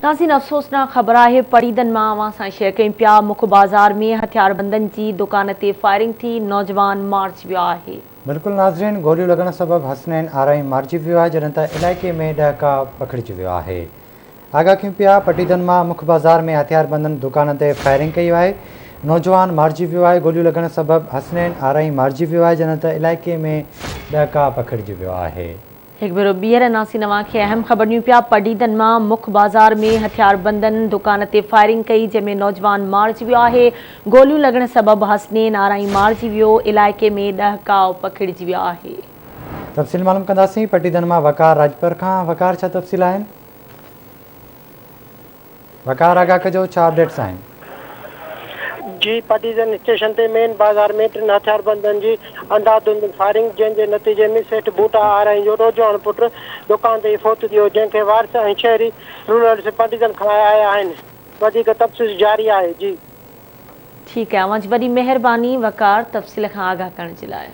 ناظرين افسوسناڪ خبر آهي پڙيدن مان اوهان سان شيئر ڪيون پيا مک بازار ۾ هٿياربندن جي دڪان تي فائرنگ ٿي نوجوان مارجي ويو آهي. بلڪل ناظرين گوليون لڳڻ سبب حسنين آرائين مارجي ويو آهي جڏهن ته علائقي ۾ ڏهڪاء پکڙجي ويو آهي آگاهه ڪيون پيا پٽيدن مان مک بازار ۾ هٿياربندن دڪان تي فائرنگ ڪئي آهي نوجوان مارجي ويو آهي گوليون لڳڻ سبب حسنين آرائين مارجي ويو آهي جڏهن ته علائقي ۾ ڏهڪاء پکڙجي ويو آهي. هڪ ڀيرو ٻيهر ناسين اوهان کي اهم خبر ڏيون پيا، پڊعيدن مان مک بازار ۾ هٿياربندن دڪان تي فائرنگ ڪئي جنهن ۾ نوجوان مارجي ويو آهي، گوليون لڳڻ سبب حسنين آرائين مارجي ويو، علائقي ۾ ڏهڪاء پکڙجي ويو آهي. تفصيل معلوم ڪنداسين پڊعيدن مان وقار راڄپر کان، وقار ڇا تفصيل آهن؟ وقار آگاهه ڪجو ڇا اپڊيٽس آهن. جي پڊعيدن اسٽيشن تي مين بازار ۾ ٽن هٿياربندن جي انڌاڌنڌ فائرنگ جنهن جي نتيجي ۾ سيٺ بوٽا آرائين جو نوجوان پٽ دڪان تي ئي فوت ٿي ويو جنهن کي وارث ۽ شهري رولرس پڊعيدن کڻائي آيا آهن وڌيڪ تفصيل جاري آهي جي. ٺيڪ آهي اوهان جي وڏي مهرباني وقار تفصيل کان آگاهه ڪرڻ جي لاء.